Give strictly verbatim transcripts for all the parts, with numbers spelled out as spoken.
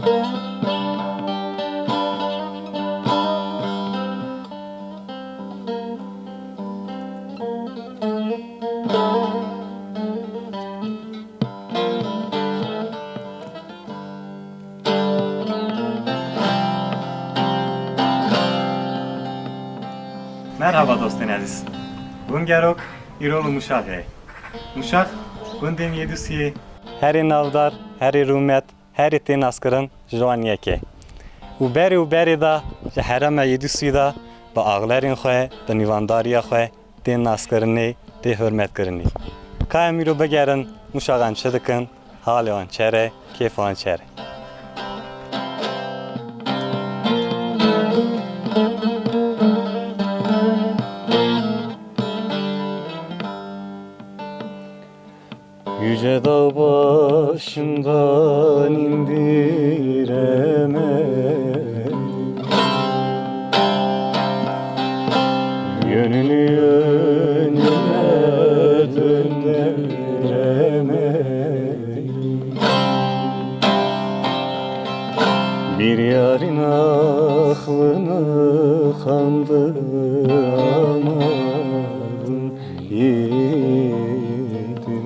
Merhaba dostên ezîz. Hûn gerok îro li Mûşaxê ye. Mûşax gundên Yêdûsiyê. Herê navdar, herê rûmet, herê tê naskirin ji wan yek e. Û berê û berê de ji herêma Yêdûsiyê de bi axlerên xwe, bi nîvandariya xwe tê naskirinê, tê hurmetkirinê. Ka em îro bigerin Mûşaxan çi dikin, halê wan çer e, kêfa wan çer e. Yüce dağ başından indiremem. Gönlünü önüne döndüremem. Bir yarın aklını kandıramadım. Yiğidim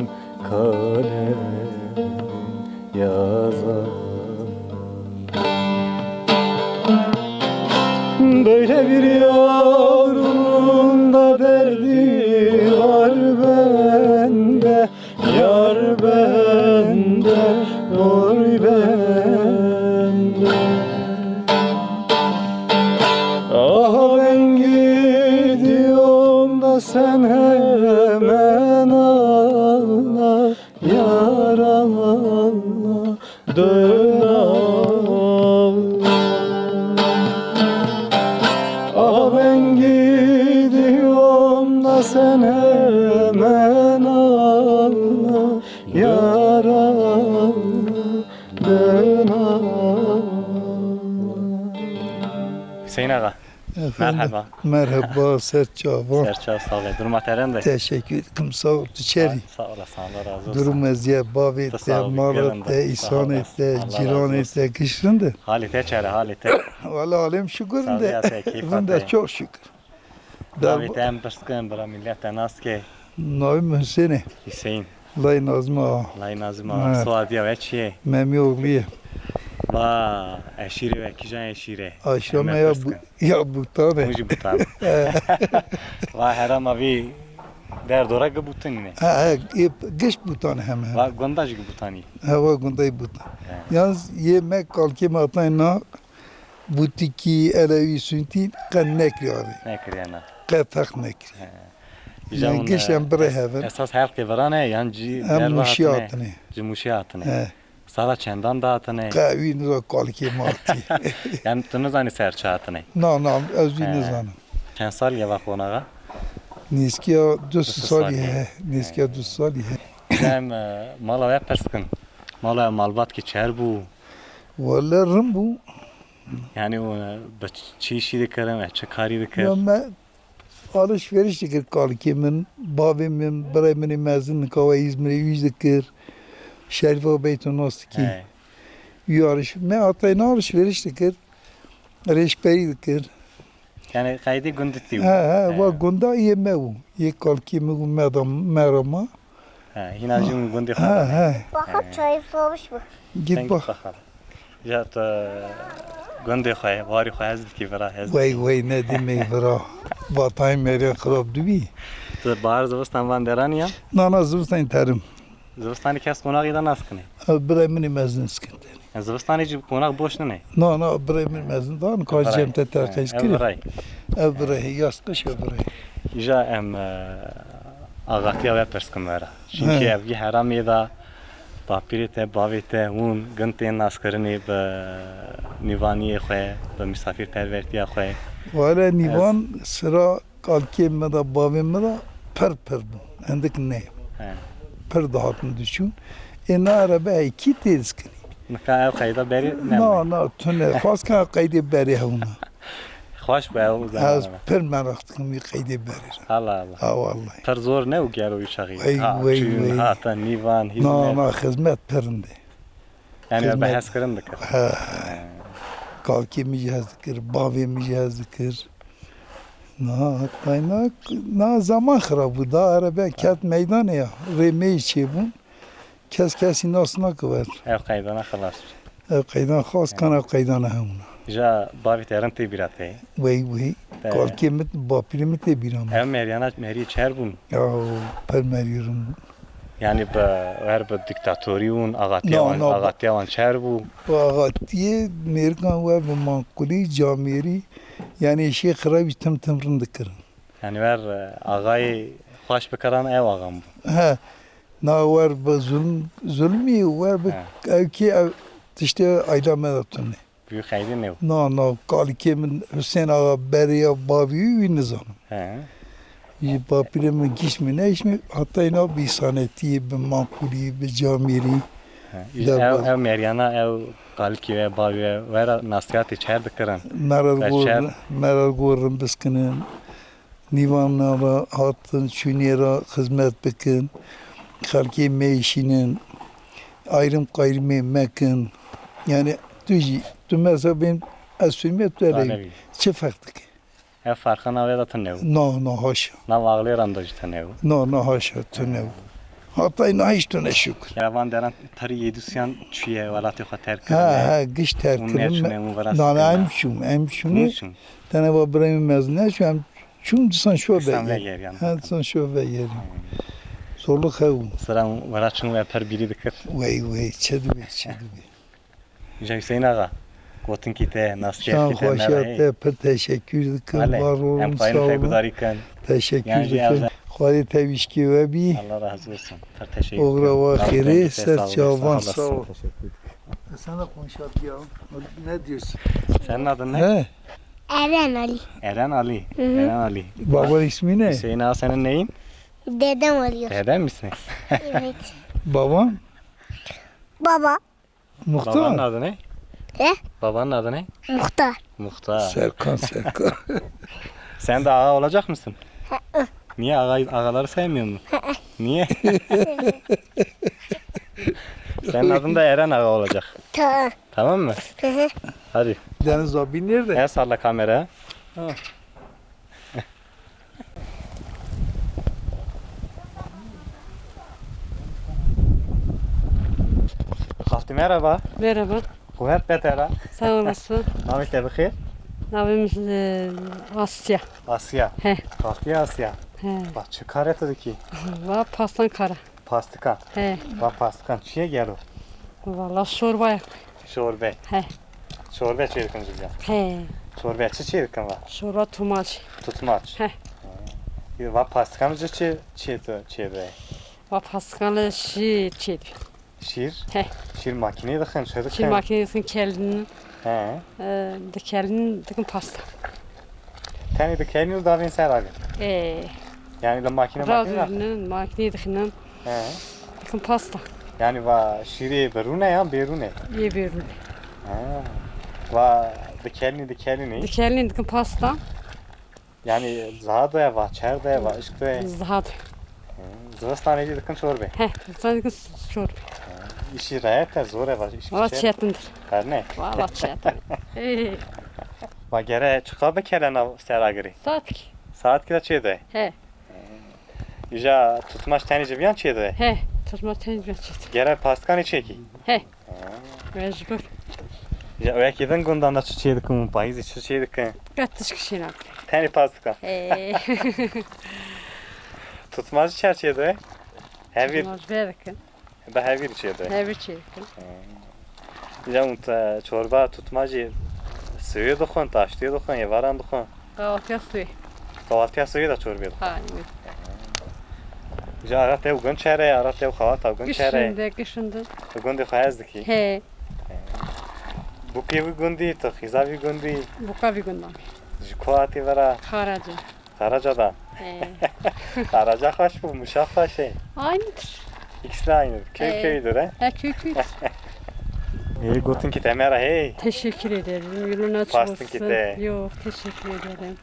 kalem yazar. Böyle bir yarın da derdi var bende, yar bende, oy bende. Ah, ben gidiyorum da sen hemen ağla, yar ağla, dön ağla. Ah, ben gidiyorum da sen hemen ağla, yar ağla, dön ağla. Hüseyin Ağa. Efendim, merhaba. Merhaba, ser çavan. Ser çav, sağ ol. Duruma te rind e? Teşekkür ederim, sağ ol. Tu çeri? Sağ, sağ olasın, Allah razı olsun. Durum eziyet, bavê te, malê te, îsanê te, cîranê te, giş rind e? Halê te çere, halê te? Valla halê min şükür rind e. Rind e, çok şükür. Navê te em pirs kin, bira millet te nas ke. Navê min Hüseyin e. Hüseyin. Lay Nazim Ağa. Lay Nazim Ağa. Soyadiya we çi ye? Memî oğlu ye. Va, eşîrê we kîjan eşîr e? Aşame ya, ya Butan e. Hûn jî Butan. Va, herema vî derdora gi Butanî ne? Ha, ha, giş Butan hem hem. Va, gunda jî gi Butanî? Ha, va, gunda jî Butan. Yalnız yê me kalkê me atayna Bûtikî, elewî, suntî qe nekiriye. Nekiriye, ne. Qe ferq nekiriye. He. Yan giş em birê hev in. Esas helqê vira ne, yan cî derve hatine? Em Mûşî hatine. Ji Mûşî hatine. He. Sala çendan de hatine? Qe wî niza kalikê ma hatî. Yan tu nizanî ser çi hatine? Na, na, ez wî nizanim. Çend salî ye va qonaxa? Nîskiya du salî ye. Nîskiya du salî ye. Em, e, mala we pirs kin. Mala we malbatkî çer bû? Wele rin bû. Yani o, e, bi çi işî dikirin, e, çi karî dikir? Ya me alişveriş dikir kalikê min, bavê min, birayê min ê mezin nika we Îzmirê wî dikir. Şerîfa Beyto nas dikî. He. Wî aliş-, me hatayna alişveriş dikir. Rêşberî dikir. Yani qeydê gundî bû. He, he, va gunda yê me bû. Yê kalkê min û me da, me ra ma. He, hîna jî hûn gundê xwe da. He, he. Bakalım çayı soğumuş mu? Git bak. Ya tu gundê xwe, warî xwe hez dikî vira, hez dikî. Wey, wey, ne demê vira. Vatayê merê xirab dibî. Tu bahar zivistan van deranî ya? Na, na, zivistan terim. Zivistanê kes qonaxî da naskine? Ev birayê min ê mezin dikin tenê. E, zivistanê jî qonax boş nine? Na, na, birayê min mezin da, nika cem te terqez kir. Ev birayê. Ev birayê, yaz qiş ev birayê. Îja em, e, axatiya we pirs kim were. Çünkü ev yê heramê da bapîrê te, bavê te, hûn gund tên naskirinê bi nîvaniyê xwe, bi misafirpervertiya xwe. Wele nîvan sira Kalkê me de, bavê me de pir pir bû. Hindik ne. He. Pir dihatin diçûn. Ê na erebe ey kî tê diskirî? Nika ev qeyda berê ne. Na, na, tune. Xwaz ka qeydê berê hewna. Xweş be ew. Ez pir meraq dikim wî qeydê berê. Allah Allah. Ha, vallahi. Pir zor ne û gelo wî çaxî. Wey, wey, wey. Hata nîvan, hîzmet. Na, na, xizmet pir rindê. Yani we bi hez kirin dikir. He. Kalkê min jî hez dikir, bavê min jî hez dikir. Na, tayna, na zaman xirab bû. Da erebe ket meydanê ya. Rê me yî çêbûn. Kes kesî nas nake wer. Ev qeydana xilas. Ev qeydan xas kan ev qeydana hemûna. Ja bavê te rin tê bîra te. Wey, wey. Te- Kalkê min, bapîrê min tê bîra min. Ev meriyana, meriyê çer bûn. Ya, per meriyê rin bûn. Yani bi, her bi diktatorî bûn, axatiya wan, axatiya wan çer bû. Axatiyê mêrikan wer bi manqulî, camêrî, yani şê xirabî tim tim rin dikirin. Yani wer, e, axayê xweş bikiran ew axa bû. He. Na wer bi zulm, zulmî wer bi ew kê ew tiştê ayda me de tune. Büyük xeyrî ne. Na, na, kalikê min Hüseyin Ağa berê ya bavî wî nizanim. He. Ji bapîrê min gişt min neyşmî, heta îna bi îsanetiyê, bi maqûlî, bi camêrî. He. Ew, ew meryana, ew kalikê we, bavê we, wera nasiyatê çer dikirin. Merel gor, merel gor rin biskinin. Nîvana re hatin, çûnê re xizmet bikin, xelkê meêşînin, ayrım qayrımê mekin. Yani tu jî, tu mesela bên ez sûrî me, tu elewî. Çi ferq dike? Ev farqa navê de tune bû. No, no, haşa. Nav axlê re de jî tune bû. No, no, haşa, tune bû. Hatay na hiç tune şükür. Ya van deran tarî yê Dûsiyan çûye, welatê xwe terk kiriye. Ha, ha, giş terk kirin. Nane em çûm, em çûnê. Tene va birayê min mezin neçû, em çûm disan şo vegeriyan. Ha, disan şo vegeriyan. Zorluk hew. Sira wera çûn we per bîrî dikir. Wey, wey, çi dibe, çi dibe. Îja Hüseyin Axa, gotinkî te, nasiyekî te, xweşiya te, pir teşekkür dikim, var olun, sağ olun. Em xwayîn te gudarî kin. Teşekkür dikim. Xwedê tevîşkê we bî. Allah razı olsun. Pir teşekkür. Oxira we xêrê, ser çavan. Sağ ol. Sen de konuşalım ya. Ne diyorsun? Senin adın ne? He. Eren Ali. Eren Ali. Hı hı. Eren Ali. Babanın ismi ne? Hüseyin Ağa senin neyin? Dedem oluyor. Deden misin? Evet. Baban? Baba. Muhtar. Babanın adı ne? He? Babanın adı ne? Muhtar. Muhtar. Serkan, Serkan. Sen de ağa olacak mısın? Niye ağa, ağaları sevmiyor musun? Niye? Senin adın da Eren Ağa olacak. Tamam. Tamam mı? Hı hı. Hadi. Deniz abi nerede? El salla kameraya. Ha. Xaltî merhaba. Merhaba. Xwe her betera. Sağ olasın. Navê te bi xêr? Navê min, e, Asya. Asya. He. Xaltî Asya. He. Bak, çi karê tu dikî? Va pastan kara. Pastikan. He. Va pastikan çi ye gelo? Valla şorba yap. Şorbe. He. Şorbe çêdikin ji vîya. He. Şorbe çi çêdikin va? Şorba tumaç. Tutmaç. He. He. Va pastikan ji çi, çi tu çêdibe? Va pastikan li şîr çêdibe. Şîr? He. Şîr makînê dixin, çi dikin? Şîr makînê dixin, kelin. He. E, dikelin, dikin pasta. Tenê dikelin û davên ser agir. E. Yani li makîne, makîne. Ravînin, makînê dixinin. He. Dikin pasta. Yani va şîrê bi rûne yan bê rûne? Yê bê rûne. Ha. Va dikelînî, dikelînî. Dikelînî dikin pasta. Yani ziha de, va çer de, va işk de? Ziha de. Hı. Zivistanê jî dikin çorbe? He, zivistanê dikin çorbe. Hı. Îşî rehet e, zor e, va işk çer? Valla çetindir. Her ne? Valla çetin. Va gere çiqa bikele nav ser agirî? Saetkî. Saetkî de çê de? He. Îja tutmaç tenê ji viyan çê de? He, tutmaç tenê ji viyan çê de. Gere pastikanê çêkî? He. Ha. Mecbur. Ya, o yekî din gundan da çi çê dikin, payîzê çi çê dikin? Qet tişkî çê nakin. Tenê pastikan. He. Tutmaç çer çê de? Hevîr. Tutmaç vê dikin. Bi hevîr çê de. Hevîr çê dikin. Ha. Ya, hûn te çorba tutmacê sewê dixwin, taştê dixwin, êvaran dixwin? Kahvaltıya sewê. Kahvaltıya sewê de çorbê dixwin? Ha, evet. Ji ara te û gund çere, ara te û xewata gund çere? Gişinde, gişinde. Tu gundê xwe hez dikî? He. Bûkê wî gundî, tu xîza wî gundî? Bûka wî gundan. Ji ku hatî vera? Xaraca. Karacadan. He. Karaca xweş bû, Muşa xweş e. Aynıdır. İkisi de aynıdır. Köy köyüdür, he? He, köy köyüdür. Ê, gotinkî te me re hey. Teşekkür ederim. Yolun açık olsun. Pastinkî te. Yok, teşekkür ederim.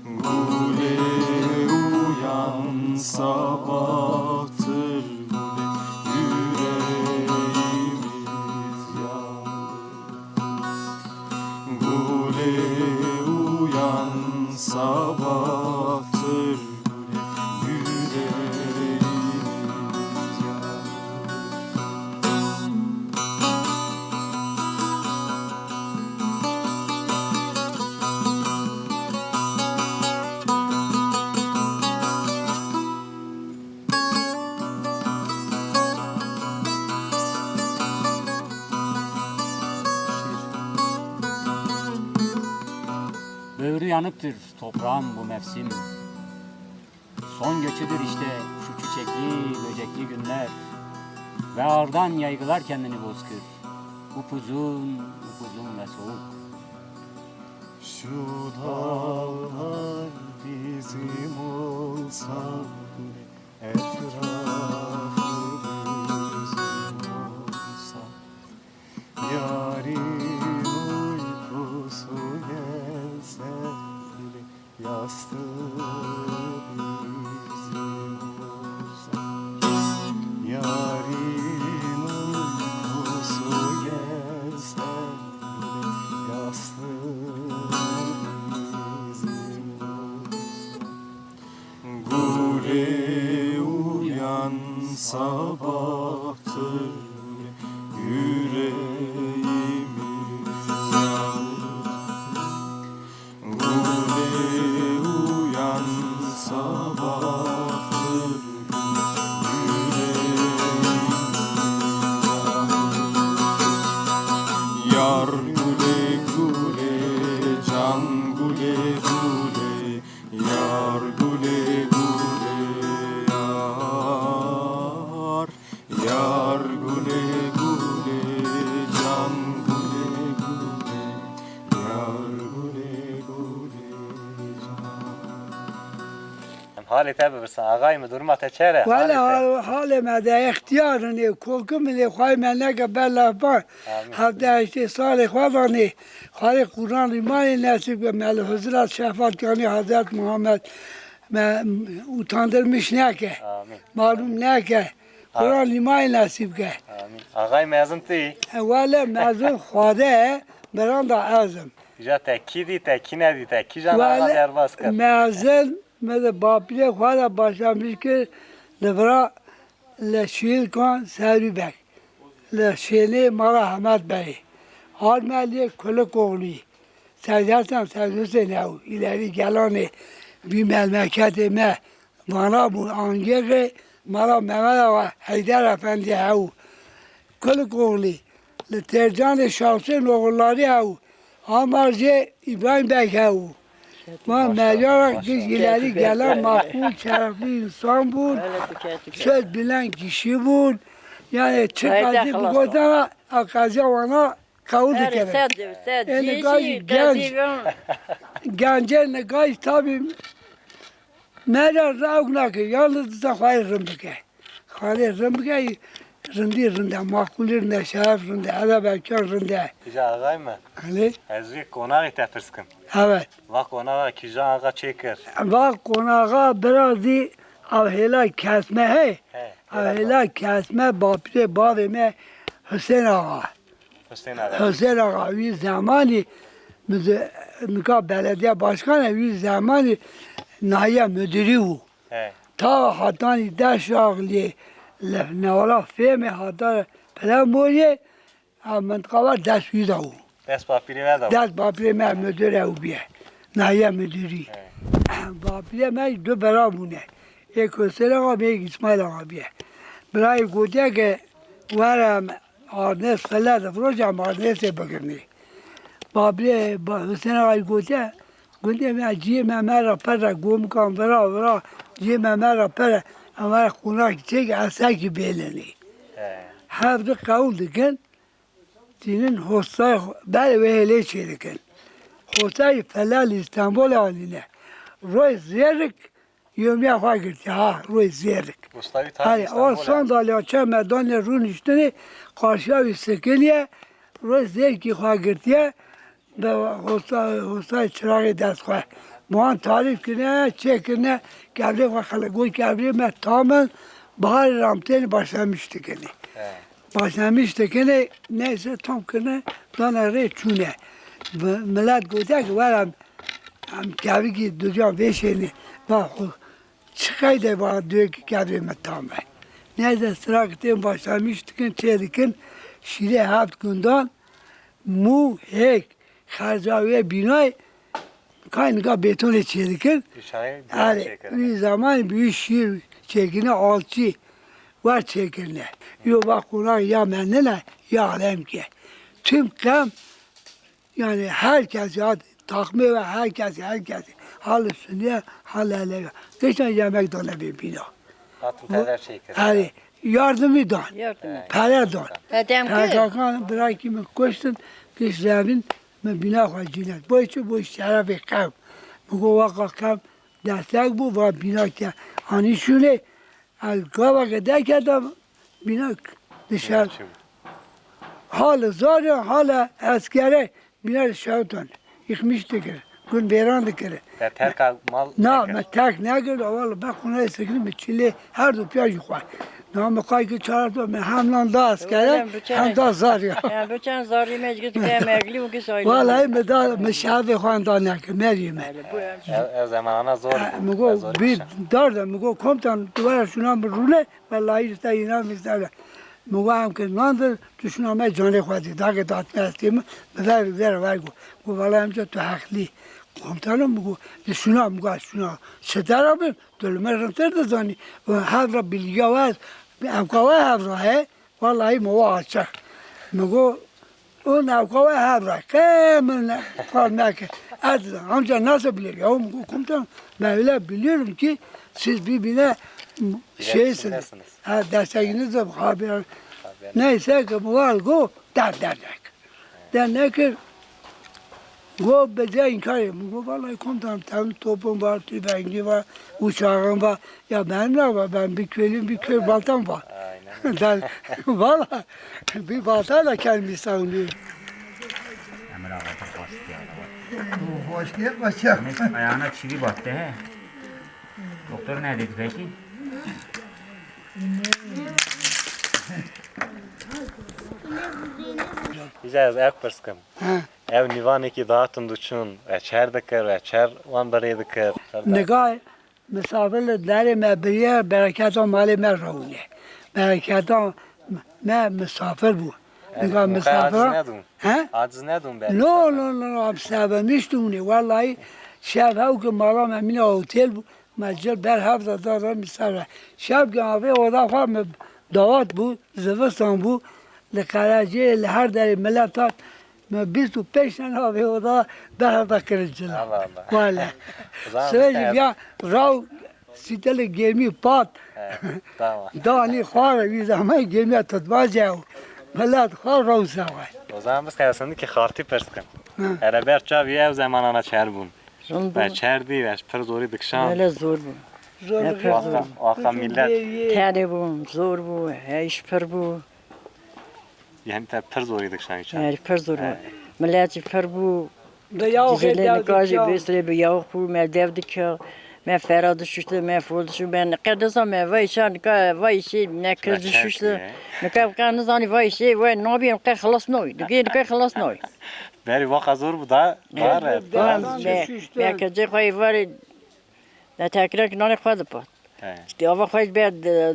Gulê uyan sabahtır gulê yüreğimiz ya. Sabahtır yüreğimiz yandı. Böğrü yanıptır toprağın bu mevsim. Son göçüdür işte şu çiçekli, böcekli günler. Ve ağırdan yaygılar kendini bozkır. Upuzun, upuzun ve soğuk. Şu dağlar bizim olsa, etrafı bizim olsa, yarın uykusu gelse bile, yastığı bizim olsa, yarın uykusu gelse bile, yastığı bizim olsa. Gule uyan, sabahtır, yüreğimiz yandı. Gule uyan, sabahtır, yüreğimiz yandı. Yar gule gule, can gule gule, yar gule gule yar. Yar gule gule, can gule gule, yar gule gule, can. Em halê te bipirsin, axayê min, duruma te çi ye? Wele halê te? Hal-, halê me de extiyar in ê, kokim in ê, xwayê me neke ber lafban. Amîn. Hevdeh heştê salê xwe danê, xwayê Quran îmanê nesîb ke, me li huzura şefaat kanê Hazret Muhammed me utandırmış neke. Amîn. Malûm neke. Quran lîmayê nesîb ke. Amîn. Axayê mezin tu yî? E, wele mezin Xwedê ye, beranda ez im. Îja te kî dî, te kî nedî, te kîjan axa derbas kir? Mezin min di bapîrê xwe de başlamiş kir, li vira li Şîlkan Serû Beg, li şênê mala Hemed Beyê. Hat me lê Kulikoğlu. Seyda Hasan, Seyda Hüseyin ew, îlerî gelanê vî memleketê me, vana bû, angêxê mala Mehmet Ağa Heyder Efendi ew. Kulikoğlu, li Tercanê Şahsên Oğulları ew, Amarjê Îbrahîm Beg ew. Ma meyara giş îlerî gelen makbûl, şerefli însan bûn, söz bilen kişi bûn. Yani çi qezî bigotana, a qeziya wana qewil dikeve. Ê niqaş genc, gencê niqaş tabî me re rewk nake, yalnız dizan xwayê rin bike. Xwayê rin bike, rindî rinde, maqûlî rinde, şeref rinde, edeb erkan rinde. Îja axayê me. Elê? Ez vê qonaxê te pirs kim. Evet. Va qonaxa kîjan axa çêkir? Va qonaxa birazî ev hêla kesme hey. He, ev hêla kesme bapîrê bavê me Husên Axa. Husên Axa. Husên Axa, wî zemanî, nika belediye başkan e, wî zemanî nahiye müdürü bû. He. Ta hetanî Deşaxliyê, li newala Fêmê heta Pilemboriyê, ev mintiqa ve dest wî de bû. Dest bapîrê me de bû. Dest bapîrê me müdür ew bûye. Nahiye müdürî. He. Bapîrê me jî du bira bûne. Yek Husên Axa, yek Îsmaîl Axa bûye. Birayê gotiye ke were em Arnês fele difiroşe, em Arnêsê bigirinê. Babê, ba-, Husên Axayî gotiye, gotiye, "Me ciyê me me re pere, gomikan vira vira, ciyê me me re pere, em were qonaxî çêke, ez sekî bêlenê." He. Hev du qewil dikin, tînin hostayê xwe, berê wê hêlê çêdikin. Hostayê fele li Îstanbulê anîne. Royê zêrik, Yomîya xwe girtiye, ha, royê zêrik. Usta wî tarî Îstanbul e. Erê, o sandalya çe me danê rûniştinê, qarşiya wî sikiniye, royê zêrkî xwe girtiye, bi hosta, hostayê çiraxê dest xwe. Wan tarîf kirine, çêkirine, kevrê xwe xele-, got, "Kevrê me tam in, biharê re em tên başlamiş dikinê." He. Başlamiş dikinê, neyse tam kirine, dane rê çûne. Bi-, milet gote ki, "Were em Em kevikî ducan vêşênê, va xwe çi qeyde va duyê ki kevrê me tam e. Neyse, sirak tên başlamiş dikin, çê dikin, şîrê heft gundan, mû, hêk, xerca wê bînayê, kaynika bêtonê çê dikin. Şayê bîna Erê, çêkirine. Wî zamanî bi wî şîr çêkirine, alçî wer çêkirine. Yo va qonax ya me nine, ya alem ke. Tim qem, yani her kes ya takmê ve her kes, her kes. Hal suniye, hal hele ya. Geçen yemek dane bir bina. Hatin Bu, tever çêkirine. Erê, yardımı dan. Yardım et. Pere dan. Edem kir. P K K bırakayım koştun, geç revin, me bina xwe cînet. Boy çi, boy şerefê qem. Mi go waka qem destek bu, va bina ke. Hani şune, el gava ke dekeda bina dışarı. Hali zor ya, hala eskere bina şehtan. Yıkmış dikir. Gün vêran dikir. Te terka mal Na, nekir. Me terk nekir, wala be xuna sekinim, me çilê her du piya jî xwe. Na, me kay ki çar do, me hem nan da eskere, Oğlum, bu çene- hem da zar ya. Ya, bu çene zarî mecgit ke megli û ki saylı. Vallahi me da, me şehadê xwe da nekir, merî me. Yani bu yani. Ev, ev zemanana zor. E, bû, mi go, ev zor bir kişi. Dar de, mi go, komutan, duvara şuna mi rûne, vallahi işte inan bizlerle. Mi go, em ki nandir, tu şuna me canê xwe dî, dagê datme estê mi, mi ver, ver, ver go. Go, vallahi emca tu heqlî. Komutanım, mi go, di şuna, mi go, şuna. Çi dera bin, tu li me rintir dizanî. Hevra bilgiya we, evka we hevra he. Vallahi mi wa açık. Mi go, o evka we hevra. Ke min qal neke. Ez amca nasıl bilir? Ya mi go, komutanım, ben öyle biliyorum ki siz birbirine şeysiniz. Destekçisiniz. Ha, destekiniz de haber. Haber. Neyse ki mi var go, der, der, der. De nekir. Go bêje înkarê. Min go, vallahi komutanım, tevin topum var, tüfengim var, uçağım var. Ya benim ne var? Ben bir köylüyüm, bir köy baltam var. Aynen. Ben, valla, bir baltayla kendimi savunuyorum. Emir ağa çok başlık ya. Bu hoş gel başak. Ayağına çivi battı he. Doktor ne dedi peki? Îca ez ev pirs kim. Ha. Ev nîvanekî dihatin diçûn, eçer dikir, eçer wan birê dikir. Nika misafir li derê me biriye, bereketa malê me rewne. Bereketa me misafir bû. Nika misafir. Aciz nedûn. He? Aciz nedûn belê. No, no, no, no, em sevinmiş dûnê. Wellahî şev hew ki mala me mîna otel bû. Me cil ber hev de da da misafir. Şev ki avê oda xwe me dawat bû, zivistan bû. Li Qereciyê, li her derê milet hat. Me bîst û pênc tane avê oda ber hev de kirin cila. Allah Allah. Wele. Sibê jî viya raw sîtelê gemî pat. He, tamam. Danî xwar, wî zaman gemiya tutmaz ya. Milet xwar raw sewa. O zaman biz kayasını ki xaltî pirs kim. Hı. Ereber çav ev zemanana çer bûn. Rind bû. Ve çer dî, ve pir zorî dikişan. Hele zor bû. Zor Ne bû. Pir zor. Waka, waka millet. Tenê bû, zor bû, heyş pir bû. Yani te pir zorî dikişan çer. Yani pir zor bû. He. Millet jî pir bû. Cizilê nika jî bêsirê bi yawux bû, me dev dikir, me fera dişuşti, me fol dişuşti, me qe dizan me vay şa, nika vay şê, me kir dişuşti. Nika qe nizanî vay şê, vay nabî, em qe xilas nabî. Dugê nika xilas nabî. Berî vaqa zor bû da, da ret. Tamam, me, me kecê xwe êvarê, me tekirek nanê xwe dipat. He. Ava xwe ber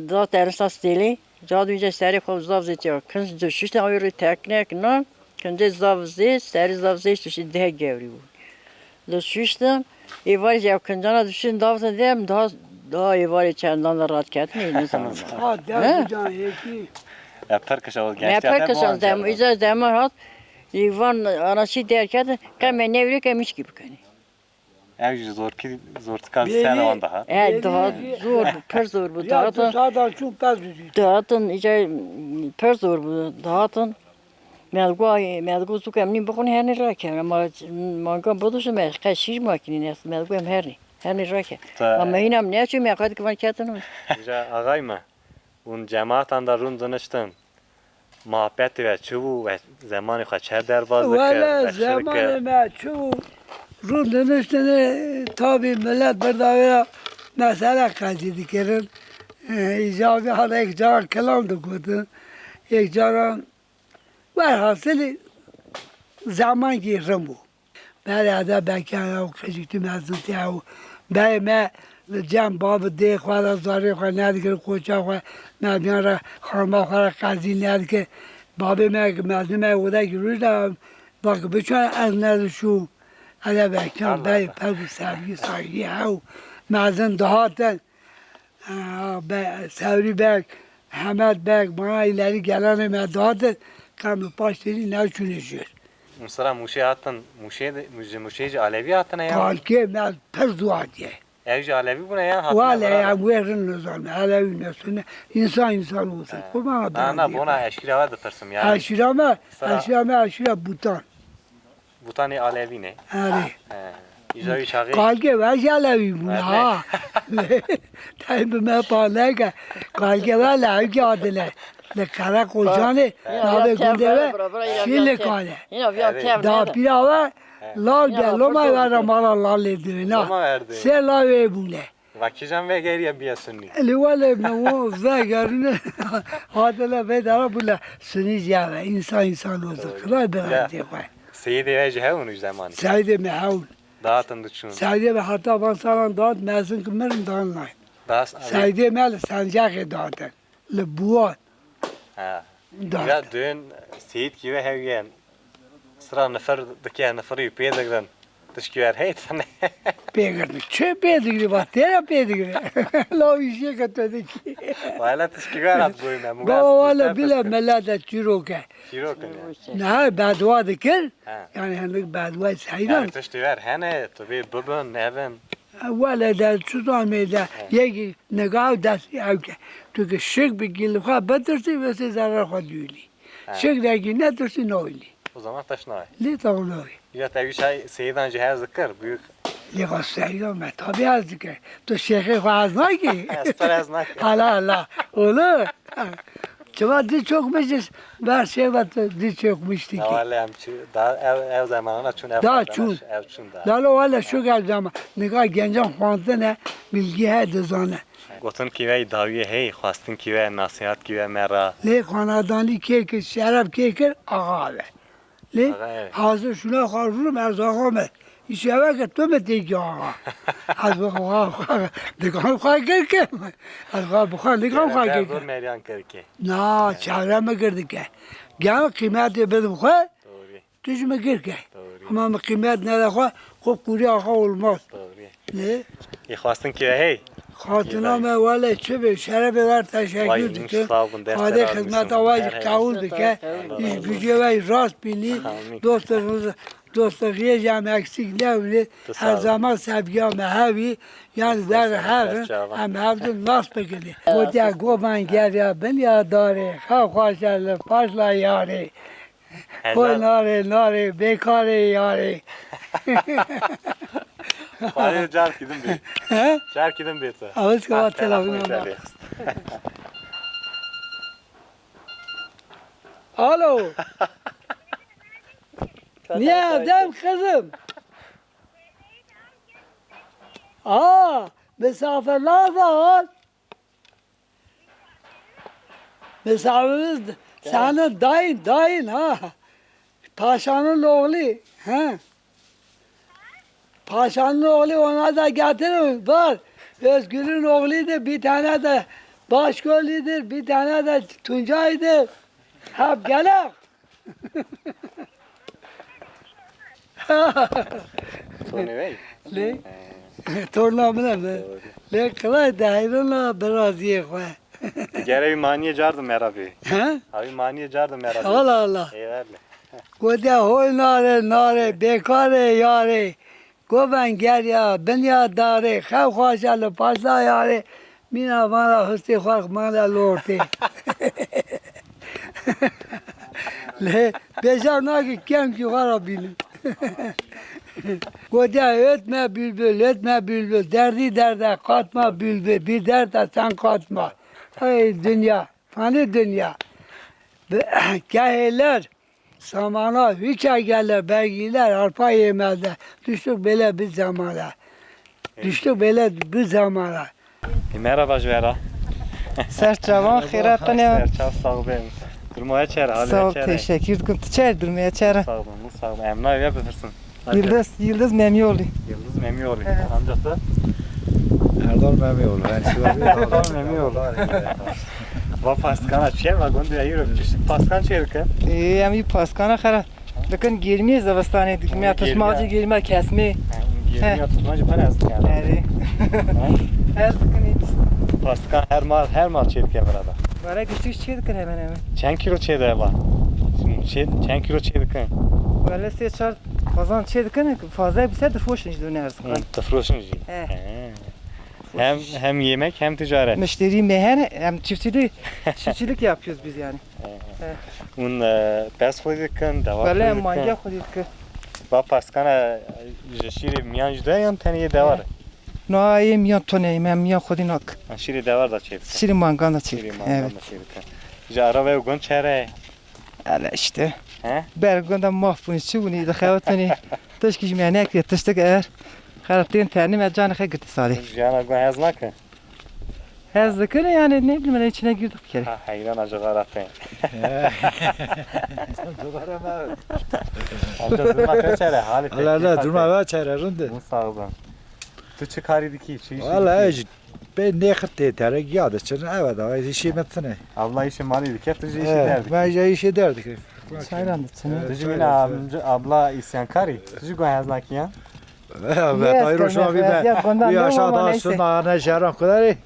da tersa stêlê, ca dû serê xwe zaf zêtiya. Kinc dişuştin, awê rê teknek nan, kincê zaf zê, serê zaf zê, tuşî deh gewrî bû. Dişuştin, êvarê jî ew kincana dişuştin, davtin dem, daha, daha êvarê çendan de rat ketin, ê nizanim. Ha, deh can yekî. Ya pir kişa o genç. Ya pir kişa dem, îca dema hat, êvan anaşî derketin, qe me newrê ke mişkî bikenî. Ev jî zorkî, zortika sene wan daha. E, daha zor bû, pir zor bû, dihatin. Sadan çûn pez didî. Dihatin, îca pir zor bû, dihatin. Melgo, melgo zû ke em nîn bixwin, hernî rake. Ama manga biduşim, ez qe şîr makinî ne, melgo em hernî, hernî rake. Ama hîna em neçû, me xwe dikivan ketin. Îca axay me, hûn cematan da rûn diniştin. Muhabbetê we çi bû? We zemanê xwe çer derbas dikir? Wele zemanê me çi bû? Rûn diniştinê, tabî milet birda wê ya mesele qezî dikirin. E, îca vê hala yek caran kilam digotin. Yek caran, werhasilî zemankî rin bû. Berê ede bekiya ew qijî tu mezin tê ew. Berê me li cem bav dê xwe re zarê xwe nedikir, koça xwe, me biyan re xanima xwe re qezî nedikir. Babê me mezin me wede ki roj de, bak biçan ez nedişû. Ede bekiyan berê pez û sevgî saygî hew. Mezin dihatin. Ha, be, Sewrî Beg, Hemed Beg, bana îlerî gelanê me dihate, qem li paş têrî neçûne jêr. Mesela Mûşê hatin, Mûşê de, ji Mûşê jî Alevî hatine ya? Kalkê me pir zû hatiye. Ew jî Alevî bûne ya, hatine Wale beraber? Ya wê rin nizanim, Elewî ne Sunî, însan însan olsun. He. Kurban Na, na, abim. Bona eşkîra we dipirsim yani. Eşîra me, Sera- eşîra me, eşîra Bûtan. Bûtanê Alevî ne. Erê. He. Îja wî çaxê. Kalkê we jî Elewî bûne, Erê. Ha. Tey bi me pa neke. Kalkê we Elewî adile. Li Qereqocanê, He. navê gundê we Şîlikane. Erê. Da pîra we He. Lal de, Loma we re mala Lalê diwê, na. Loma erdê. Sê lawê bûne. Va kîjan vegeriya biya Sunî? Li wele me wo vegerine. Hatine vê dara bûle Sunî jî heve. Însan însan o zikira Ya. birancê xwe. Seyidê we jî hewin û zemanî. Seyidê me hewin. Datin diçûn. Seyidê me heta van salan dat mezin ki mirin dan nay. Das, Seyidê me li Sencaxê datin. Li Buwan. Ha. Datin. Ya dün Seyid ki we hewyen. Sira nifir dike, nifirî pê digrin. Tişkî wer hey tane. Pê girdi. Çi pê digri va? Têra pê digri. La wî jê ke tu dikî. Wala tişkî wer hat goy me. Ba wala bile mela de çîroke. Çîroke ne? Ne, bedwa dikir. Ha. Yani hendik bedwa seyran. Yani tiştî wer hene, tu bê bibin, nevin. Wele de çi zamê de yekî nigav dest ew ke. Tu ki şik bi gil xwe bitirsî, wê sê zarar xwe dûlî. He. Şik de ki netirsî nayîlî. O zaman taş nayê. Lê taw nayê. Ya te wî çay Seyidan jî hez dikir, büyük. Lê xwe Seyidan me tabi hez dikir. Tu şêxê xwe hez nakî. Ez tu hez nakî. Hala hala. Oğlum. Çima dil çökmüştür? Ver şey bak, dil çökmüştü ki. Ya wale em çi, da ev, ev zamanına çün ev Da zamanına çün. Ev çün da. Lalo wale şu gel zaman. Nika gencan xwantine, bilgi he dizane. Gotin ki ve dawiyê hey, xwestin ki ve, nasihat ki ve me ra. Lê xanadanî kê kir, şeref kê kir, axa ve. Lê Axa, evet. Hazir şuna xwe rûm ez axa me. Îşeveke tu me têkî axa. Ez bi xwe, xwe, dikan xwe kir ke. Ez xwe bi xwe dikan xwe Çevre kir ke. Zor meriyan kir ke. Na, çevre me kir dike. Gel qîmetê bidim xwe. Doğru. Tu ji me kir ke. Doğru. Ama me qîmet nede xwe, xwe kurî axa olmaz. Doğru. Ne? Ê xwestin ki hey. Xatina me wele çi be, şerefê wer teşekkür dikim. Xwedê xizmeta we jî qewil bike. Îş gücê we jî rast bînî. Dostluğunuz, dostluğiyê jî em eksik nebînî. Her zaman sevgiya me hevî. Yan wer herin, em hevdin nas bikirî. Gotiya govan geriya bin ya darê. Xew xweş e li paşla yarê. Hoy narê, narê, bêkarê yarê. Xwedê carkî din bê. He? Carkî din bê te. Ew ez keva telefon ama. Alo. Niye evdem kızım? Aa, misafirler var. Misafirimiz senin dayın, dayın ha. Paşanın oğlu, ha. Paşanın oğlu ona da getirin, var. Özgür'ün oğludur, bir tane de Başköylüdür, bir tane de Tuncay'dır. Hep gelek. Sonê wey? Lê? He. Torna min e be. Doğru. Lê qilay de heyrana biraziyê xwe. Digere wî maniyê car di mera bê. He? Ha wî maniyê car di mera bê. Allah Allah. Eyvallah. Gote hoy nare, nare, bêkarê yarê. Goven geriya, binya darê, xew xwaşa li paşla yarê. Mîna vana histê xwe mane lortê. Lê bêjar nake kemkî xwe re bînin. Gotiya ötme bülbül, ötme bülbül, derdî derde katma bülbül, bir dert de sen katma. Ey dünya, fani dünya. Kehêler, Samana hiç geldi, belgiler arpa yemedi. Düştük böyle bir zamana. Düştük böyle bir zamana. E, merhaba ji we re. Serçavan xêra tenê. Serçav sağ ol. Durmaya çer, halê Sağ ol, çer. Teşekkür ederim. Çer durmaya çer. Sağ olun, sağ olun. Em navê bipirsin. Yıldız, Yıldız Memioğlu. Yıldız Memioğlu. Evet. Amca te? Erdal Memioğlu. Ben Sivas'ım. Erdal Memioğlu. Va paskana çi ye, va gundê îro pişt paskan çê dike? Ee, em î paskana xera. Dikin germiyê zivistanê, dikime Germiya. Tiştmacî germiya kesmê. Ha, germiya tiştmacî para ez dikin. Erê. Ha? Ez dikin. Paskan her mal, her mal çê dike burada. Valla güçlü çê dikin hemen hemen. Çend kilo çê de var? Şimdi çê, çend kilo çê dikin? Valla sê çar kazan çê dikin, fazla bir ser difroşin ji döneriz. Hı, difroşin jî. He. He. Hem, hem yemek hem ticaret. Müşteri mehen hem çiftçilik, çiftçilik yapıyoruz biz yani. He. He. Un, e, pes xwe dikin, dewar Valla xwe dikin. Manca xwe dikin. Va paskana ji şîrê miyan jî de yan tenê yê dewar? He. No, yê miyan tone, em miyan xwe dî nak. Ha, şîrê dewar da çê dikin. Şîrê mangan da çê dikin. Şîrê mangan da çê dikin. Ji arabaya gun çere. Hele işte. He? Ber gunda maf bûn, çi bûnî, dixewatinî. Tişkî ji me nekiriye, tiştik er. Xera tên tenî me canê xe girtî salê. Jiyana gun hez nake? Hez dikir yani, ne bileyim, hele içine girdik bir kere. Ha, heyran acı garate. Amca durma kaç hele, hali Allah Allah, durma ve çare, rinde. Bu sağ olun. Tu çi karî dikî, çi işî Valla dikî? Ez pê nêxirtê tere giya diçin, eve da, ez işê me tine. Abla işê malê dike, tu jî işê der dikî. Ben jî işê der dikim. Çayran diçin. Tu jî wîna amca, abla îsyankarî, tu jî guh ez nakiyan? Ve tayro şo abi be. Bir aşağı daha şuna ne şehran kudarî.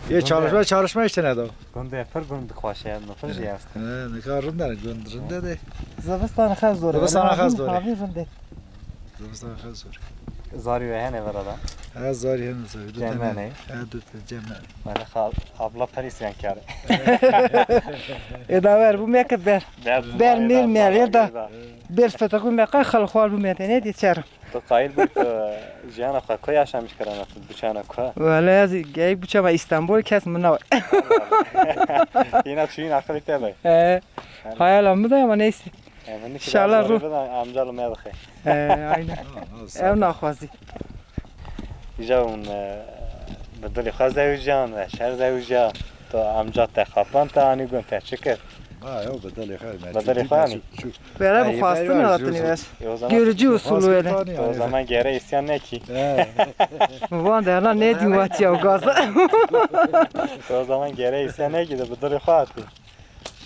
Ye çalışma, çalışma işte ne da. Gundê pir gund xweş e, nifir jî est. He, nika rinde, gund rinde de. Zivistan xev zor e. Zivistan xev zor e. Havî rinde. Zivistan xev zor e. Zarî we hene vera da? He, zarî hene zarî. Du tane. Cemene. He, du tane cemene. Mele xal, abla pir îsyankar e. Ê da ver bû me ke ber. Ber, ber mêr mêr, ê da. Ber fetekû me qay xal xwar bû me te ne dî çer. Tu qayîl bû tu jiyana xwe ku yaşamiş kirana tu, biçana ku? Wele ez geyik biçama Îstanbul, kes min nawe. Yine çûyîn aqilî te be. He. Hayala min de ama neyse. Em hinek İnşallah ruh. Amca li me dixe. He, aynen. Ev naxwazî. Îja hûn, e, bi dilê xwe zewiciyan, ve şer zewiciya, tu amca te xaplan te anî gun te çi kir? Ha, yo, bi dilê xwe, me Bi dilê xwe anî. Bere bi xwastin hatin ver. E, o zaman Görücü usulü öyle. O zaman gere isyan ne ki? He. Van de ana ne diyeyim, vat ya, o gaza. O zaman gere isyan ne ki de bi dilê xwe hatî.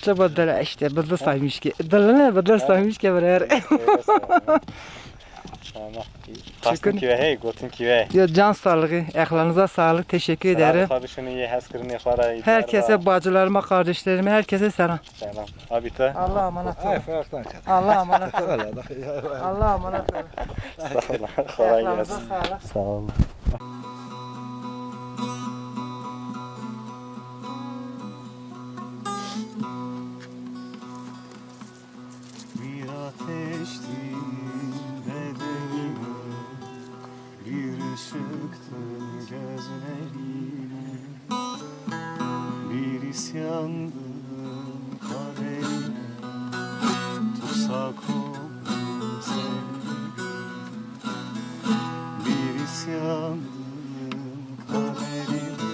Çi bi dil işte, bi dil saymış ki. Dil ne, bi dil saymış ki bir her. Tamam. Xastin ki ve hey, gotin ki ve. Yo, can sağlığı, ayaklarınıza sağlık, teşekkür ederim. Xwe bişinî, yê hezkirinê xwe re. Herkese, bacılarıma, kardeşlerime, herkese selam. Selam. Abi te? Allah'a emanet olun. Ay, fayaktan çek. Allah'a emanet olun. Öyle de. Allah'a emanet olun. Sağ olun. Kolay gelsin. Ayaklarınıza sağlık. Sağ olun. Bir ateştin bedenime, bir ışıktın gözlerine, bir isyandın kaderine, tutsak oldum sevgilim. Bir isyandın kaderine,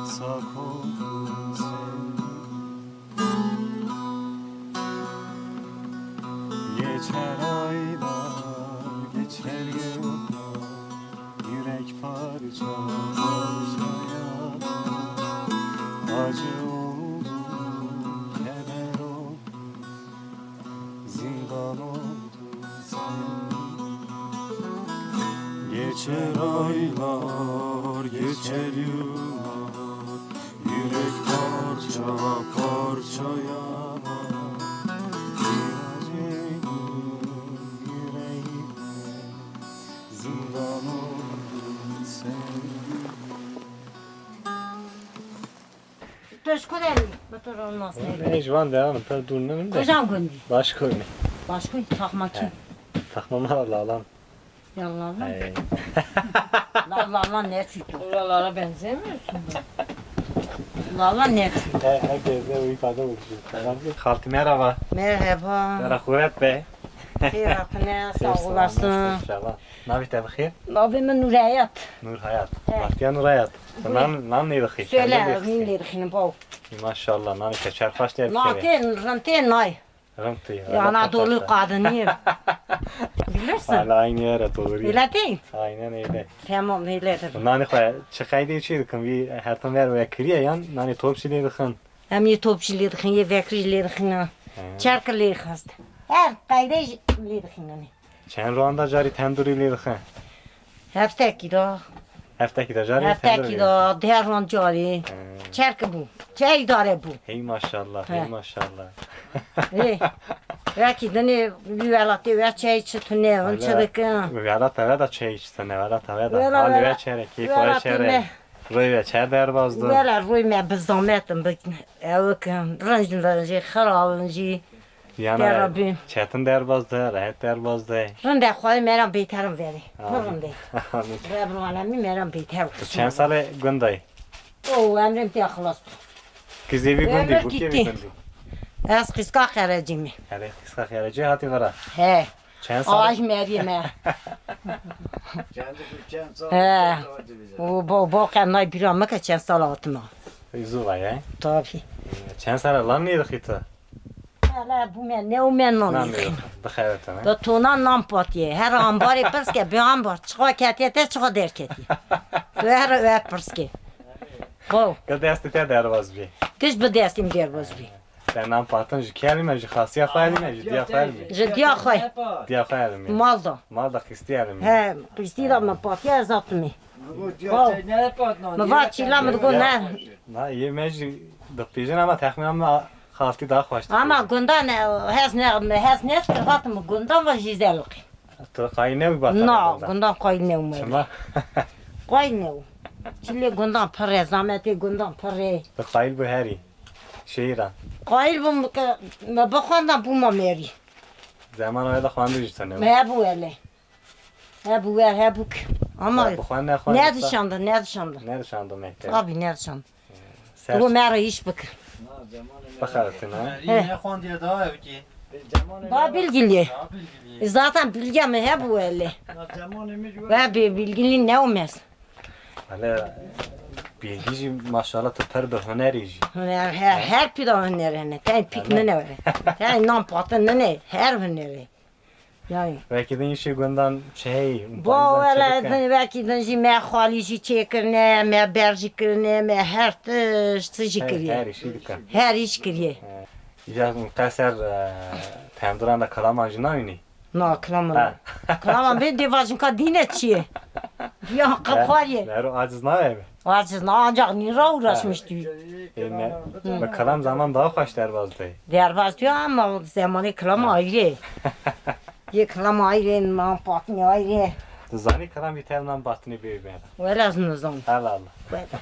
tutsak oldum sevgilim. Geçer aylar, geçer yıllar, yürek parça parça yanar. Acı oldum, keder oldum, zindan oldum. Geçer aylar, geçer yıllar, yürek parça parça yanar. Bir acının yüreğime zindan oldun sevgilim. Tu ji ku derî? Bi tu re nas Ne ji van deran pir dûr ninim de. Kujam gundî? Baş koyne. Baş koy, Takmakî. Takma me Lalan. Ya Lalan. Hey. La Lalan ne çû tu? Buralara benzemiyorsun da. Lalan ne çû? He, herkes de bu ifade oluşuyor. Tamam. Xaltî merhaba. Merhaba. Te re xuret be. Xêr hatine, sağ olasın. Mavi te bi xêr? Navê min Nûrheyat. Nûrheyat. He. Vatiya Nûrheyat. Nan, nan nêdixî? Söyle, rîn lê dixînim, baw. Maşallah, nanê te çerxaş te dikeve. Na tê, rin tê nay. Rin tê. Ya na dolu kadınıyım. Bilirsin. Hala aynı yere doğru. Öyle değil. Aynen öyle. Tamam, öyle tabii. Nanê xwe çi qeydê çi dikin? Vî her tim ver wekiriye yan nanê top jî lê dixin? Em yê top jî lê dixin, yê vekirî jî lê dixin ha. He. Çerki lê xist. Her qeydê jî lê dixin. Çend rohan da carî tendurî lê dixin? Heftekî da. Heftekî da carî tendurî lê dixin? Heftekî da, deh ron carî. He. Çerki bû. Çey dare bû. Hey maşallah, hey maşallah. Ê, wekî dinê wî welatê we çey çi tune, hûn çi dikin? Wela teve da çey çi tune, wela teve da. Wela, halê we çere, keyfa we çere. Rûyê we çer derbaz do? Wela rûyê me bi zamet in, bi ew kin, rind in jî, xirab in jî. Yana çetin derbaz de, rehet derbaz de. Rind e, Xwedê me re bêter in verê. Pir rind e. Amin. Rebîl alemî me re bêter. Tu çend salê gund de yî? O, emrê min tê xilas bû. Kizê vî gundî, bû kê vî gundî? Ez Qîska Qerecî me. Erê, Qîska Qerecî hatî vira. He. Çend sal? Ay meriyê me. He. O bo, bo qe nay bîra me ke çend sal hatime. Zû va ye? Tabii. Çend sal lan nêdixî tu? Hala bû me, ne û me nan nêdixî. Dixewetin, he? Da tona nan patiye. Her ambarê pirs ke bi ambar. Çiqa ketiye te, çiqa derketiye. Tu her we pirs ke. Bo. Ke destê te derbaz bî. Tişt bi destê min derbaz bî. Te nan patin ji kê elîme, ji xasiya xwe elîme, ji diya xwe elîme? Ji diya xwe. Diya xwe elîme. Mal da. Mal da qîstî elîme. He, qîstî da min patiya ez hatime. Min va çîla min digo ne. Na, yê me jî dipêjin ama texmîna me xaltî daha xweş dikir. Ama gundan, e, hez ne, hez ne kir hatim gundan va jî zelqî. Tu qayîl nebû bata gundan? Na, gundan qayîl nebû me. Çima? Qayîl nebû. Çilê gundan pir e, zametê gundan pir e. Tu qayîl bû herî. Şehîra. Qayîl bûm ke me bixwenda bûma merî. Zemana wê de xwendin jî tune. Me hebû wele. Hebû wer, hebû k. Ama bixwe nexwe nedişandin, nedişandin. Nedişandin mekteb. Tabii nedişandin. Ser. Bû me re îş bik. Bixebitin, ha? He. Nexwendiye daha ev ki. Daha bilgili. Daha bilgili. Zaten bilgiya me hebû wele. Ve bi-, bilgili ne olmaz. Hele bilgî jî maşallah tu pir bi hunerî jî. Huner, he, her pîra huner hene. Ten pîk nine were. Ten nan patin nine, her huneri. Yani. Wekî din jî gundan çi heyî? Bo wele din, wekî din jî me xalî jî çêkirine, me ber jî kirine, me her tişt jî kiriye. Her îşî dikin. Her îş kiriye. Îja qeser, e, tenduran de kilaman jî nayînî? Na, kilaman. Ha. Kilaman bê dê vajin ka dîne çi ye? Ya qepariyê. Lero aciz nabe mi? Aciz na, ancak nîra uğraşmış diyor. E, me, me kilam zaman daha xweş derbaz dey. Derbaz diyor ama o zamanı kilam ayrı. Ye kilam ayrı, man patni ayrı. Tu zanî kilam bir tel nan batini bir bera. Wela ez nizam. Allah Allah. Wela.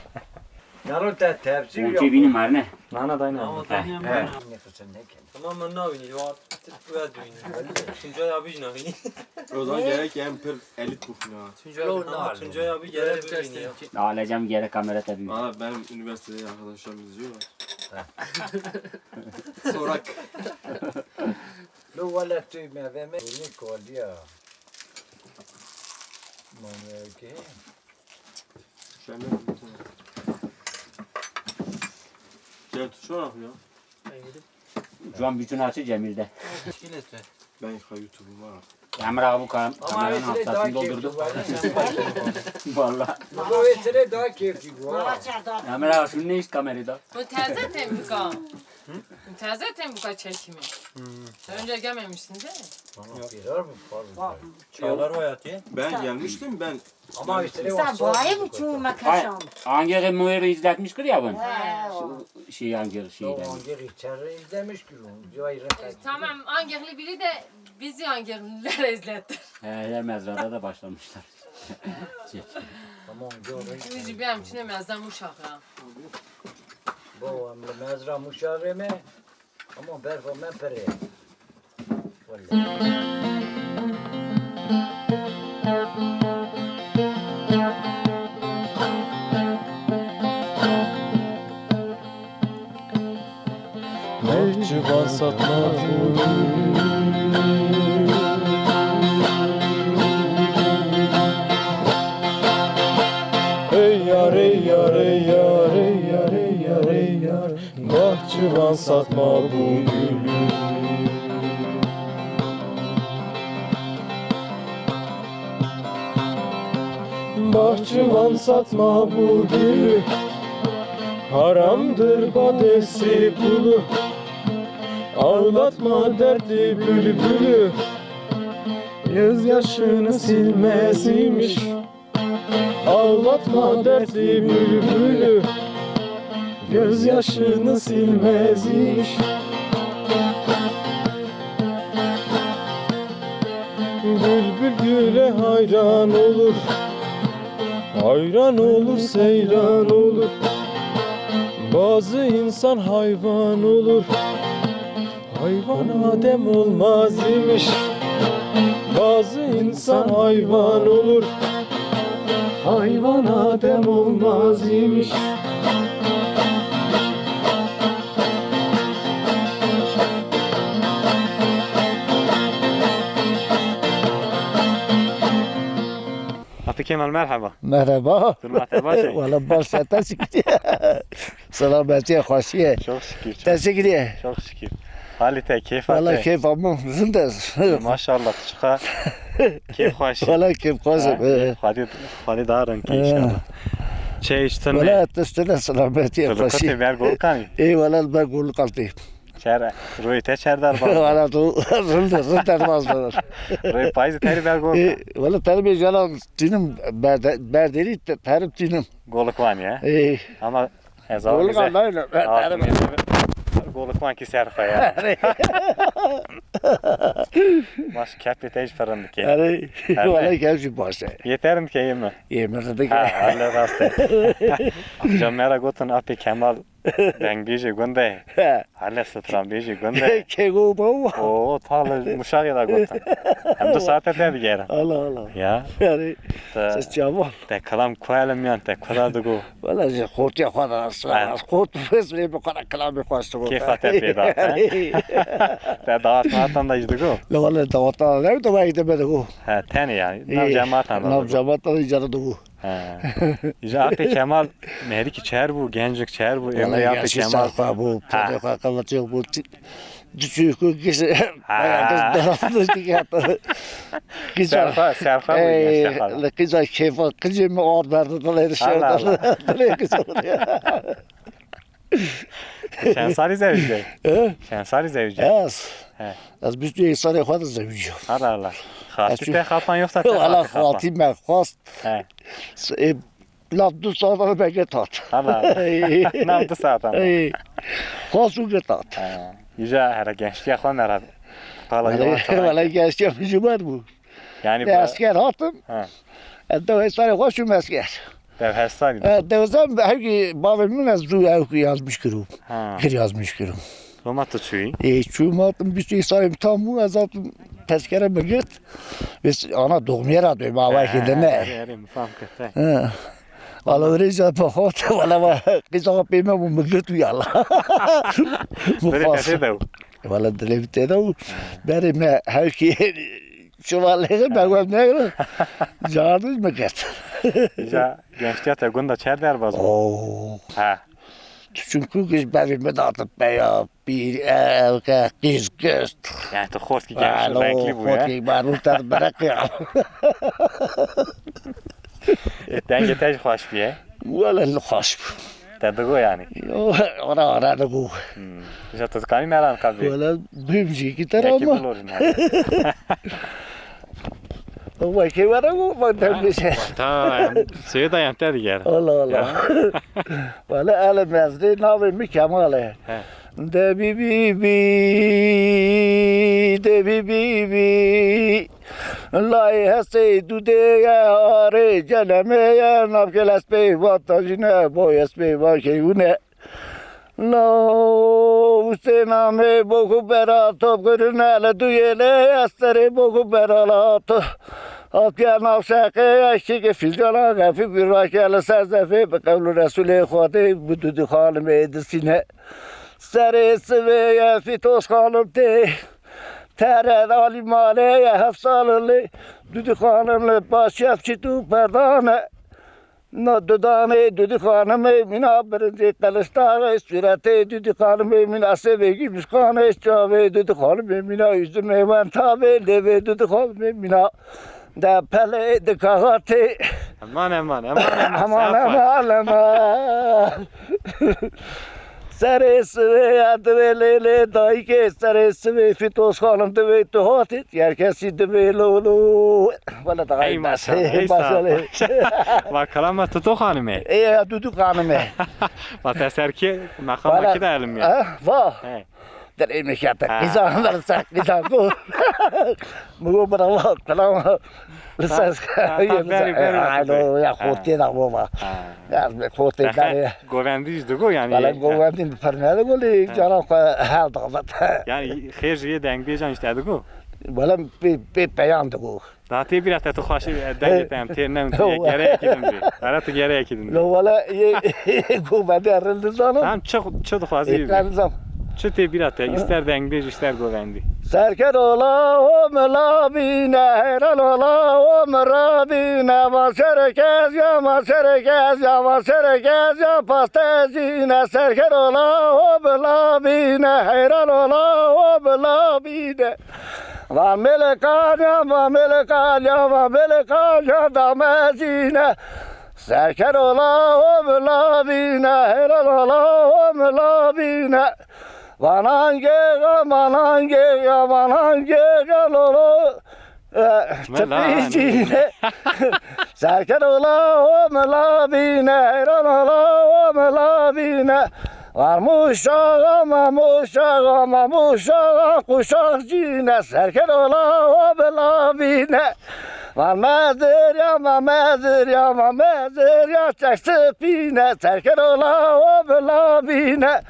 Nano te tepsî yok. Bînî marine. Nana dayna. Ama ben ya. Ama ben ne bileyim, o artık ve düğünü. Tuncay abi ne bileyim. O zaman gerek en pir elit bu final. Tuncay abi, Tuncay abi gerek düğünü. Ailem gerek kamera tabii. Valla benim üniversitede arkadaşlarım izliyorlar. Sorak. Lo wala tu me ve me ni kolya. Mame ki. Sen ne? Sen tuşa ya. Ciwan bütün açı Cemil'de. Ben yıka YouTube'um var. Emre abi kam kameranın haftasını doldurdu. Valla. Bu etere daha keyifli bu ha. Emre abi şunu ne iş kamerada? Bu taze tembuka. Bu taze tembuka çekimi. Sen önce gelmemişsin değil mi? Yok. Çağlar hayatı. Ben gelmiştim ben. Ama işte sen bu ayı mı çoğu makaşam? Angere Moer'i izletmiş kır ya ben. He, o. Şey Angere şeyden. O Angere içeri izlemiş ki onu. Tamam, Angerli biri de bizi Angerlilere izletti. He, her mezrada da başlamışlar. Tamam, doğru. Şimdi benim için mezra muşak ha. Bu emri mezra muşak mı? Ama berfa me pir e. Wele. Navçivan satma. Ey yar, ey yar, ey yar, ey yar, ey yar, ey yar. Bahçıvan satma bu gülü. Bahçıvan satma bu gülü, haramdır badesi pulu. Ağlatma dertli bülbülü, gözyaşını silmez imiş. Ağlatma dertli bülbülü, gözyaşını silmez imiş. Bülbül güle hayran olur, hayran olur, seyran olur. Bazı insan hayvan olur, hayvan Adem olmaz imiş. Bazı insan hayvan olur, hayvan Adem olmaz imiş. Apê Kemal, merhaba. Merhaba. Duruma te baş e? Wala baş e, te çi kiriye? Selametiye, xweşiye. Çok şükür, çok Te çi kiriye? Çok şükür. Halî te, keyfa Wala te? Keyfa min rind e. Maşallah, tu çiqa keyf xweş e. Wala keyf xweş e. Ha, Xwedê, Xwedê darin ki He. inşallah. Çay içtin mi? Wala tiştine selametiye, Tulu xweşiye. Kutê ber gol kanî? Ê, wala ber gol kanî. Çer, rûyê te çer derbas. Wala tu rind, rind derbas. Rûyê payîzê te rê ber gol Ê, kan. Wala te rê bê jana tînim berde-, berderî te-, te rê tînim. Golik wan ya. Ê. Ama ez Golik abi wan nayne, be-, Abi te rê neyse. Golik wan ki ser xwe ya. Baş kepê te ji ferrin dike. Erê, Erê. Wala kep jî baş e. Yeterin ke yeme. Yeme de Ha, dike. Öyle rast e. Cam mera gotin Apê Kemal. Dengbêjê gund e. He. Hele stranbêjê gund e. Kego baba. Oo, ta li Muşaxê da gotin. Em du saete te digerin. Allah Allah. Ya. Yani, Te- ses çavan. Te kelam ku elimiyan te ku da digo. Valla ji xortiya xwe da, Ha. xort fes lê bi xwe da kelamê xwe şigo. Kêfa te pê da, he? Te dawat matan da jî digo. La valla dawata ne de vay de be digo. He, tenê yani. Nav Ê, cematan da nav digo. Cematan da icara digo. He. Ji Apê Kemal, merikî çer bû, gencik çer bû, Wala êvayê Apê gençlik Kemal. Serxwe bû, Ha. Pêrê xwe qevetiyek bû, ti-, diçû ku giş, Ha. Giş darafında diket. Giş Serxwe, serxwe bû Ey, gençlik xwe. Li qîza kêfa, qicê min ar berdi, dilê Allah Allah. Dilê giş. Çend salî zewicî? He? Çend salî zewicî? Ez? He. Ez bîst û yek salê xwe de zewicî. Allah Allah. Xatî te xapan yoksa te Wala xatî xapan? Xatî me xwest. He. S-, e, nav du saetan me girt hat. Allah Allah. Nav du saetan. Ey. Xwest û girt hat. He. Îja here gençliya xwe nera. Qala Wala, yawan çalan. Wala gençliya min ji ber bû. Yani Ne bu esker hatim. He. Ez de hesarê xwe şûm esker. Dev hesarî. E, dewzem hevkî bavê min ez zû hevkî yazmiş kirim. Ha. Kir yazmiş kirim. Roma tu çûyî? E, çûm hatim bîst û yek salê min tam bû, ez hatim tezkere min girt. Biz ana doğum yera duyma Ha, var ki deme. Erê, erê, min fam kir, he. He. Ala öyle zaten hot, wala va, kız ağa peyme bu mi girt uyala. Bu Böyle fas. Tete de. Wala dilê te de. Berê me hevkî Şuvalê me wem negre. Cardiz mi girt. Îja gençliya te gunda çer derbas bû? Oo. Ha. Çünkü giş bevî me datit peya, pîr, ev, ke, qîz, girt. Yani tu xort ki genç Alo, renkli bû ya. Xort ki barû ter berek ya. E, dengê te jî xweş bûye. Wala li xweş bû. Te digo yani. Yo, ora, ora digo. Hmm. Îja tu dikanî meran qebê. Wala duyum jî ki Yekî tera ama. Bilorîne. Wekî were û bak Ha, dengê şey. Ta, em, seyda yan te diger. Allah Allah. Ya. Wala ele mezrê navê mi Kemal e. He. De bi bi bi, de bi bi bi. Lay hesê dudê ye, arê celemê ye, navke lespê vata jine, boy espê vakê une. Lo, Hüseyin amê boku bera top gurune, le duyele estere boku bera la to. Apya navşeke eşik filcana gafi bir vakele serzefe be kavlu Resulê Xwedê bu dudu xanimê disine. Serê sivê ye fîtoş xanim tê. Tere dalî malê ye heft salili. Dudî xanim li paşiyef çît û perdane. Na dudanê dudî xanimê mîna birincê qeliştaxê sûretê dudî xanimê mîna sevê gîmîşxanê çavê dudî xanimê mîna üzümê wentavê lêvê dudî xanimê mîna de pelê dikaxatê. Eman, eman, eman, eman. Eman, eman, eman. Serê sivê ya divê lê lê dayikê, serê sivê Fîtoz xanim divê tu hatî, her kesî divê lo lo. Wele daha Hey maşallah, hey sağ ol. Va kalama tu tu xanime. Ê ya tu tu xanime. Va te serkê maqama ki de elim ya. Eh, va. Hey. Derê me kete. Ha. Qîza, me li ser qîza got. Min got, "Bira, wa, kelam, li ser." Ha, ha, ha, berî, berî, Ay, berî. No, ya, Ha. xortê da baba. Ha. Ya, xortê Te derê. Govendî jî digo, yani. Wala govendî bi pir nedigo, lê Ha. cara xwe hel davet. Yani, xêr jî yê dengbêjan jî te digo? Wala pê, pê peyan digo. Daha tê bîra te tu xweşî dengê te em tê nem tu Wa- gereyekî din bî. Ara tu gereyekî din bî. Lo wala yê govendî rind dizanim. Tam çi, çi dixwazî Ê, bî? Nizam. Çi tê bîra te, ister dengbêj, ister govendî. Serker ola o mila bîne, heyran ola o mira bîne, van serek ez ya, van serek ez ya, van serek ez ya, pastezîne, serker ola o mila bîne, heyran ola o mila bîne. Va mêlekan ya, va mêlekan ya, va mêlekan ya da mezîne. Serker ola o bila bîne, heyran ola o bila bîne. Vanan gêga, vanan gêga, vanan gêga lolo. Eh, Mela. Tipî cîne. Serker ola o mila bîne, heyran ola o mila bîne. Var muşağa, ma muşağa, ma muşağa, kuşak cîne, serker ola o bila bîne. Var mezir ya, ma mezir ya, ma mezir ya, çek spîne, serker ola o bila bîne.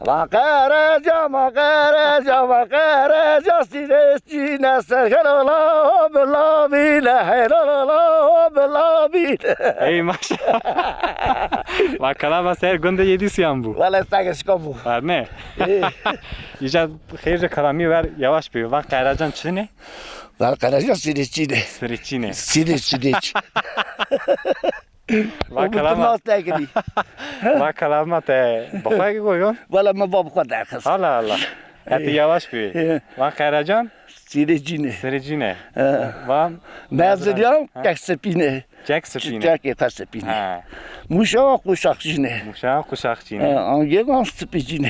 Va qereca, ma qereca, va qereca, sîrê cîne, serker ola o bila bîne, heyran ola o bila bîne. Ey maşallah. Va kalama ser gundê yedî siyan bû. Wala sage şika bû. Var ne? Ê. Îca xêr ji kalamî ver yavaş bî. Van qerecan çi ne? Van qerecan sirê çî ne? Sirê çî ne? Sirê, sirê çî. Va O kalama. Nas tekirî. Va kalama te bi xwe goyon? Wala me va bi xwe derxist. Allah Allah. Heti Ê. Yavaş bî. Ê. Van qerecan? Sirê cî ne. Sirê cî ne. He. Van Meziryan Ha. kek spî ne. Çek spî ne. Çek êta spî ne. Ha. Muşa quşak cî ne. Muşa quşak cî ne. Ha, angêgan spî cî ne.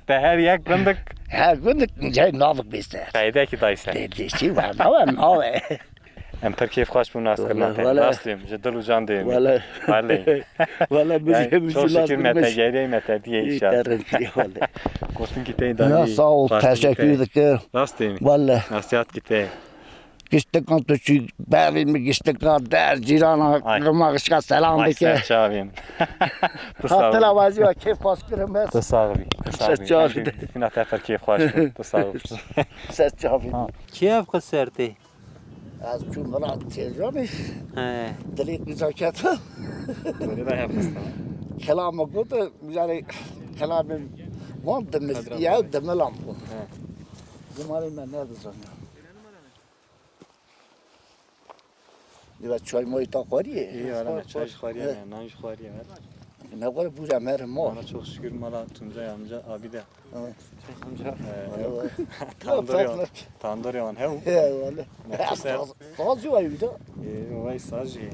Te her yek bindik. Her bindik cay navik bêste. Qeydekî dayse. Dê, dê, çi var, ne var, ne var. Em pir kêfxweş bûn naskirina te. Wala. Rastî, ji dil û can dê. Wala. Wala. Wala, Yani, bijî, bijî çok şükür naskirina me te te. Gerê me te diye inşallah. Terin ki, wala. Gotin ki te Ya, dayî, sağ ol, teşekkür ederim. Rastî. Wala. Nasihat ki te. Giştikan tu çi bavê min giştikan der cîrana Ay. Rima gişka selam Ay, dike. Ser çavên. Tu sağ ol. Hatila wazî wa kêf pas kirim ez. Tu sağ ol. Tu sağ ol. Ser çavên. Fina te pir kêf xweş bû. Tu sağ ol. Ser çavên. Ha. Kî ev qiserte? Ez çûm vila têjanê. He. Dilê qîza ket. Dilê de hep xista. Kelama got, yani kelamê wan dimil, Kadra ya var. Dimilan bû. He. Zimanê me nedizanya. Dibe çay moy ta xwariyê? İyi, ara me çay xwariye, He. Me nan xwariye. Ne kadar bu ya merim o. Bana çok şükür mala tunca amca abi de. Evet. Amca. Ee, Alo. Tandır ya. Yok, yok. Tandır ya, he. He, öyle. Ne güzel. Saz, saz var bir de. Ee, vay saz iyi.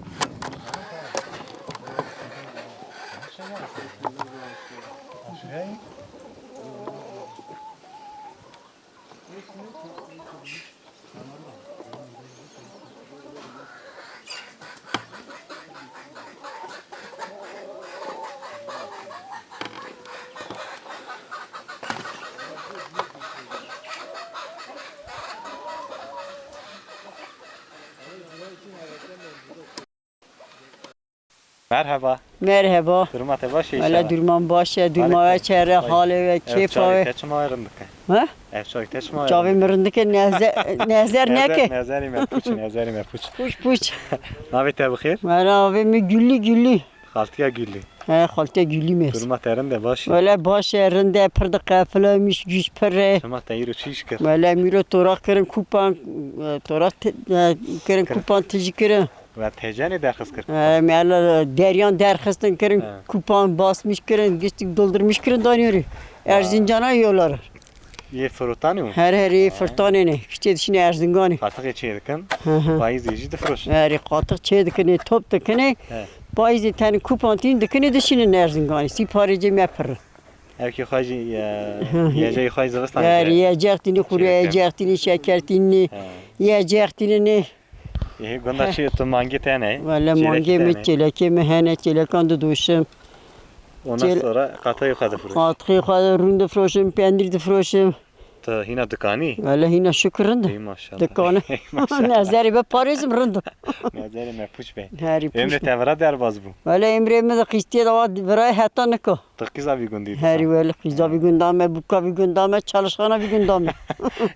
Merhaba. Merhaba. Duruma te baş e Wele inşallah. Durman baş e, durma Halê we te, çere, ay, halê we, ev kêfa çavê we. Te çima rindik e? Ha? Ev çavê te çima Çavê rindik e? Mi rindik e, nehze-, nehzer neke. Nehzer, nehzerî me puç, nehzerî me puç. Puç, puç. Navê te bi xêr? Wele navê min Güllü, Güllü. Xaltiya Güllü. He, xaltiya Güllü me. Duruma te rind e, baş e? Wele baş e, rind e, pir diqefile, miş güç pir e. Şema te îro çi iş kir? Wele mîro torak kirin, kupan, e, torak te-, e, kirin, Kirin. Kupan tijî kirin. Ve tecenê derxist kir. He, me la deryan derxistin kirin, He. Kupan basmiş kirin, gittik doldurmuş kirin daniyori. Vay. Erzincan'a yollar. Yê firotanê û? Her her yê firtanê ne. Kiştê dişîne Erzinganê. Qatixê çê dikin. Hı hı. Payîzê jî difroşin. Erê qatix çê dikinê, top dikinê. He. Payîzê tenê kupan tîn dikinê dişînin Erzinganê. Sî parê cê me pirr. Evkê xwe jî, e, yeceyê xwe jî zivistanê. Erê yecex tînî, xurê yecex tînî, şeker tînî. He. Yecex tînî ne. Ê, gunda çi tu mangê te ne? Wele mangê min, çêlekê min hene, çêlekan didoşim. Ondan sonra qatixê xwe difroşim. Qatixê xwe rûn difroşim, pendîr difroşim. Tu hîna dikanî? Wele hîna şukir rind. Ey maşallah. Dikane. Ey maşallah. Nezerê be parêzim rind. Nezerê me pûç be. Herî pûç. Emrê te vira derbaz bû. Wele emrê min de qîstiye de va virayê heta nika. Tu qîza vî gundî dîsan? Herî wele qîza vî gunda me, bûka vî gunda me, çalışxana vî gunda me.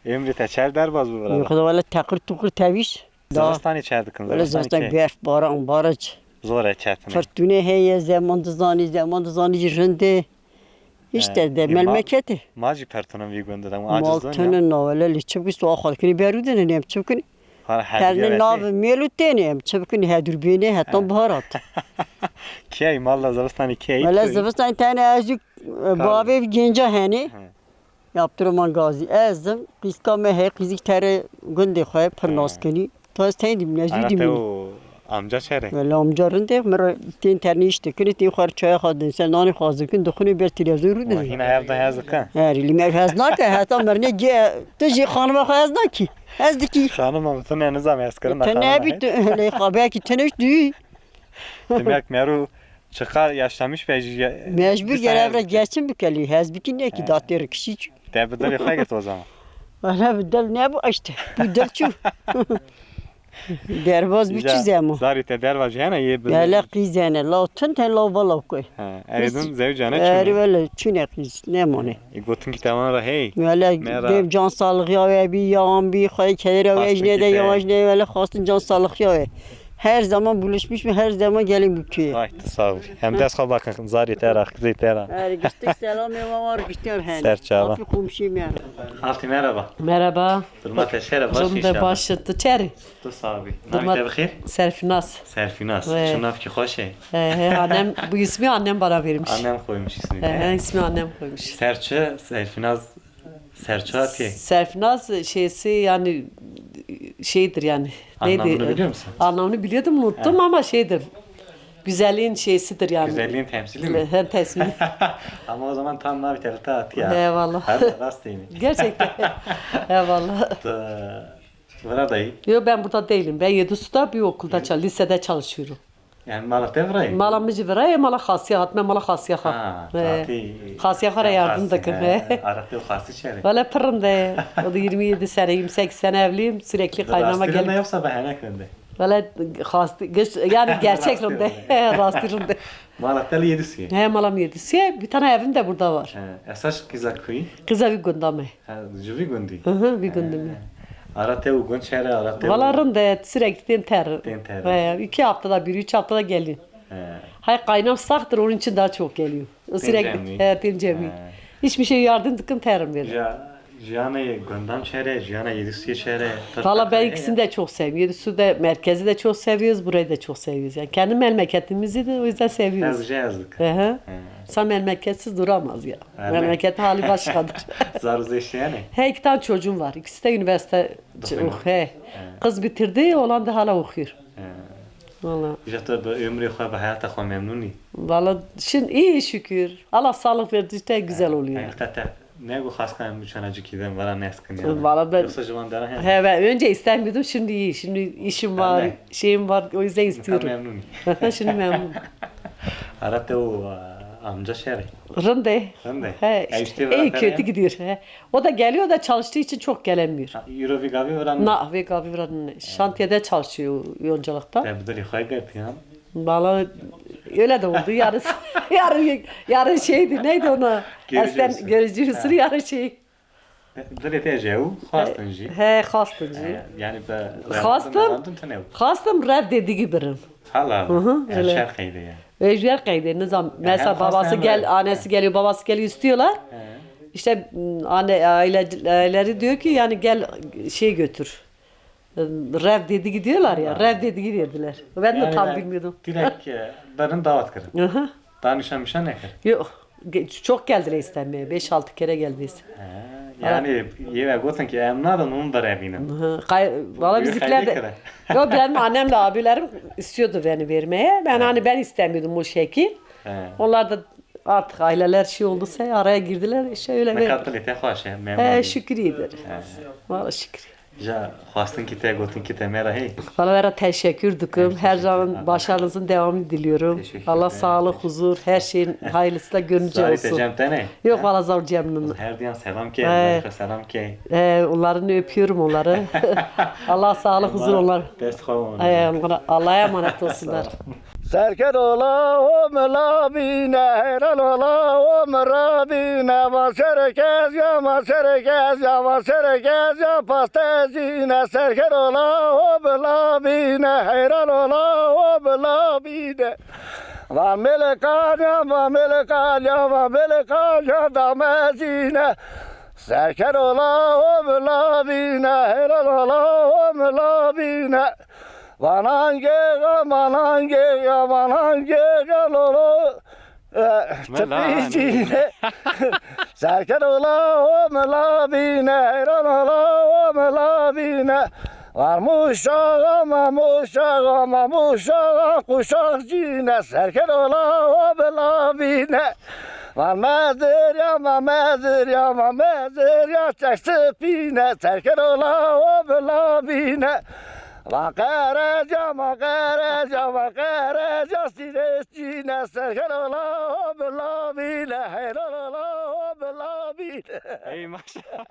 Emrê te çer derbaz bû vira? Yox da wele teqir tuqir tevîş. Zivistanê çer dikin? Wele zivistan zivistan kê? Berf, baran, baric. Zor e çetine. Firtûne heye, zeman dizanî, zeman dizanî jî rind e. Îşte de melmeketê. Ma jî pertonan vî gundê de, aciz dun ya. Mal tene na wele lê çi bikî, su axwe dikinî berû dine, em çi bikin? Terne navê mêl û têne, em çi bikin, hedûr bêne, hetan bihar hat. Key, mal da zivistanê key? Wele zivistanê tene ez û, e, bavê genca henê. He. Abdurrahman Gazî. Ez im, qîzka me heye, qîzik tere gundê xwe pir nas kenî. Ta ez teyê dîm, ez wî dîm. Te û amca çere? Wele amca rind e, min re tên ternê îş dikin, tên xwe re çaya xwe din, ser nanê xwe zirkin, dixwinê ber televîzyon rû didin. Hîna hev de hez dikin? Herî, lê me hez nake, heta mirinê ge-, tu jî xanima xwe hez nakî. Hez dikî. Xanima min tu ne nizam hez kirin. Tu nebî tu, lê xwe belkî tu ne tu. Demek meru çiqa yaşlamış be jî. Mecbur gere evre geçim bikelî, hez bikî nekî datê rikişî çû. Te bi dilê xwe girt o zaman. Wala bi dil nebû işte. Bu dil çû. Derbaz bû çi zemo. Zarî te derva jî hene yê bi. Hele qîz hene. Law tund hene law balaw koy. Ha, ev din zewcane çûne. Erê wele çûne qîz. Nemane. E, gotin ki tevan ra hey. Wele dev can sağlığı ya we bî, yawan bî, xwedê keder ya we jî nede, yawan jî nede, wele xwestin can sağlığı ya we. Her zaman buluşmuş mu, her zaman gelin bu köye. Ay, tu sağ ol. Hem dest xwe bakın, zarî te ra, qizê te ra. Erê, giştik selamê wan var, giştiyan hene. Ser çava. Hakkı komşu merhaba. Haftî merhaba. Merhaba. Durma te şere, baş inşallah. Rim de baş, tu çeri? Tu sağ ol. Navê te bi xêr? Serfinaz. Serfinaz. He. Çi navkî xweş e. He, he, annem, bu ismi annem bana vermiş. Annem koymuş ismini. He, he, ismi annem koymuş. Serçe, Serfinaz, Serçe diye. Serfinaz şeysi yani şeydir yani. Anlamını biliyor musun? Anlamını biliyordum, unuttum ama şeydir. Güzelliğin şeysidir yani. Güzelliğin temsili mi? Hem temsili. Ama o zaman tam navê te li te hatiye. Eyvallah. Her rast değil mi? Gerçekten. Eyvallah. Vira dayî? Yok, ben burada değilim. Ben Yedisu'da bir okulda çal-, lisede çalışıyorum. Yani mala te virayê? Mala min jî virayê, mala xasiya hat me, mala xasiya xwe. Ha, he. Xasiya xwe re yardım dikim, he. Ara te û xasî çere? Valla pir rind e. O da yirmi yedi sene, yirmi sekiz sene evliyim. Sürekli kaynama gelip. Rastî rind e yoksa behenek rind e? Valla xastî, yani gerçek rind e. Rastî rind e. Mala te li Yedisu'ye? He, mala min Yedisu'ye. Bir tane evim de burada var. He, esas qîza kuyî? Qîza vî gunda me. Ha, ji vî gundî? Hı hı, vî gundî me. He. Ara te û gund çere, ara te û... Valla rind e, sürekli tên ter. Tên ter. He, iki haftada bir, üç haftada geliyor. He. Hay kaynam saktır, onun için daha çok geliyor. O sürekli, he, tên cemî. He. Hiçbir şey yardım dikim terim verir. Ya, jiyana gundan çere, jiyana Yedisu'ye çere? Valla ben ikisini de çok seviyorum. Yedisu de, merkezi de çok seviyoruz, burayı da çok seviyoruz. Yani kendi memleketimizi de o yüzden seviyoruz. Her şey yazdık. Hı hı. He. İnsan memleketsiz duramaz ya. Öyle mi? Memleket hali başkadır. Zar zêş yani. He, iki tane çocuğum var. İkisi de üniversite. He. Kız bitirdi, oğlan da hala okuyor. He. Valla. Îja tu bi ömrê xwe, bi heyata xwe memnûn î? Valla şimdi iyi şükür. Allah sağlık verdikçe güzel oluyor. He, te, te ne got xaskan em biçana cîkî din, valla neskin yani. Valla ben... Yoksa ji wan dera hene? He, ben önce istemiyordum, şimdi iyi. Şimdi işim var, şeyim var, o yüzden istiyorum. Memnûn î? Şimdi memnun. Ara te û, e, amca şerê? Rind e. Rind e. He, işte, iyi kötü gidiyor. He. O da geliyor da çalıştığı için çok gelemiyor. Ha, îro vê gavê vira nîne? Na, vê gavê vira nîne. Şantiyede çalışıyor yoncalıkta. Te bi dilê xwe girtiyan? Valla öyle de oldu. Yarın, yarın, yarın şeydi, neydi ona? Görücü usulü. Eskiden görücü usulü, yarın şey. Dilê te jî ew, xwestin jî. He, xwestin jî. He, yani be, xwestim, xwestim rev dediği birim. Hala. Hı hı, öyle. Her şey qeyde ya. Ê, ji ber qeydê, nizam. Mesela babası gel, annesi geliyor, babası geliyor istiyorlar. He. İşte, m, anne, aile, aileleri diyor ki yani gel şey götür. Rev dediği diyorlar ya, rev dediği verdiler. Ben de tam bilmiyordum. Direkt, e, benim davet kırın. Hı hı. Daha nişan mişan ne kır? Yok. Ge-, çok geldiler istemeye. Beş altı kere geldi istemeye. He, Yani yê ve gotin ki em nadin hûn birevînin. Hı, kay-, valla bizimkiler de, yok, benim annemle abilerim istiyordu beni vermeye. Ben hani ben istemiyordum o şekil. He. Onlar da artık aileler şey olduysa araya girdiler. İşte öyle verdik. Katılê te xweş e, memnun. He, şükür ederim. Valla şükür. Ja xwestin ki te gotin ki te me re hey. Valla vera teşekkür dikim. Her zaman başarınızın devamını diliyorum. Teşekkür ederim. Allah sağlık, huzur, her şeyin hayırlısı da gönlünce olsun. Cem te ne? Yok valla zor Cem'in. Her diyan selam ke, selam ke. Ee, onların öpüyorum onları. Allah sağlık, huzur onlar. Dest xwe. Ee, onlara Allah'a emanet olsunlar. Serkerola o mila bîne, heyran ola o mira bîne, van serek ez ya, van serek ez ya, van serek ez ya, pastezîne, serkerola o mila bîne, heyran ola o mila bîne. Van mêlekan ya, van mêlekan ya, van mêlekan ya, damezîne, serkerola o mila bîne, heyran ola o mila bîne. Vanangê ya, vanangê ya, vanangê ya, lolo. Tipî cîne. Serkerola o mila bîne, heyran ola o mila bîne. Van muşaxa, ma muşaxa, ma muşaxa, quşax cîne. Serkerola o mila bîne. Van mezir ya, ma mezir ya, ma mezir ya, çek spîne. Serkerola o mila bîne. Va qereca, va qereca, va qereca, sîrê çîne, serkerola o bila bîne, heyrola o bila bîne. Ey maşallah.